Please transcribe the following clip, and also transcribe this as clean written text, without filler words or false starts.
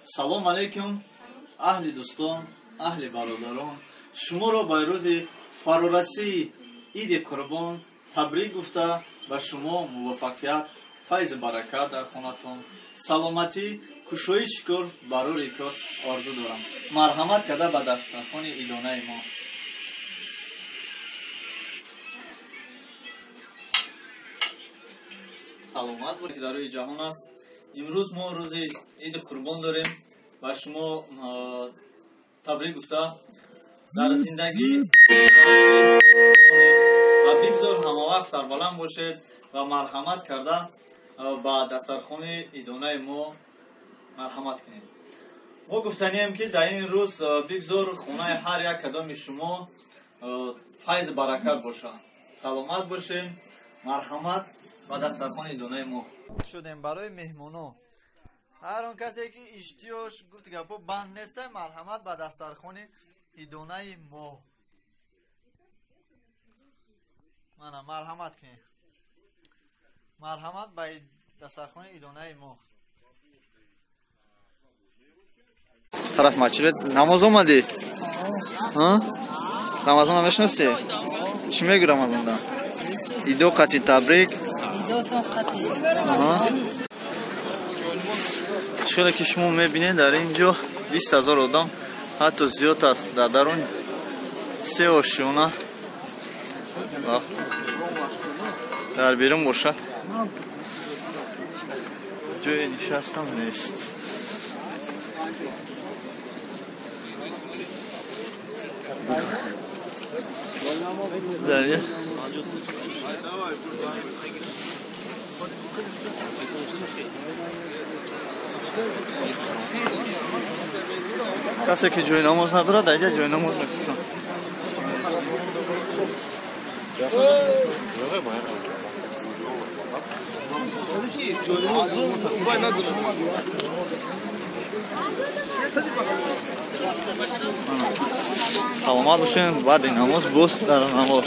Салом алейкум, аҳли дӯстон, аҳли бародарон. Шуморо ба рӯзи фарорасии Иди Қурбон табрик гуфта, ба шумо муваффақият, файзу баракат дар хонатон, саломатӣ, кушоиши шукр, барори кор орзу дорам. Марҳамат карда ба дастархони идонаи мо. Саломат бошед, ки дар рӯи ҷаҳон аст. Имрӯз мо рӯзи Иди Қурбон дорем. Ба шумо табрик гуфта, дар зиндагӣ ва бигзор ҳамавақт сарбаланд бошед ва марҳамат карда ба дастархони идонаи мо марҳамат кунед. Мо гуфтанием, ки дар ин рӯз бигзор хонаи ҳар як кадоми шумо файзу баракат бошад. Саломат бошед, марҳамат ба дастархони идонаи мо. Шудем барои меҳмоно. Ҳар он касе ки иштиёш гуфт гапо банд неста, марҳамат ба дастархони идонаи мо. Мана марҳамат кунед. Марҳамат ба дастархони идонаи мо. Тараф мачилет намоз омадӣ? Рамазонро мешиносӣ? Чӣ мегӯ Рамазонда? Идо қати табрик. Идотон қати. Чӣ ки шумо мебинед, дар ин ҷо 20 000 одам ҳатто зиёд аст. Дар дарун се ошёна, дар берун бошад ҷои нишастам нест. Дар касе ки ҷои намоз надорад, дар инҷа ҷои намоз мекушанд. Саломат бошем, баъди намоз боз дар намоз.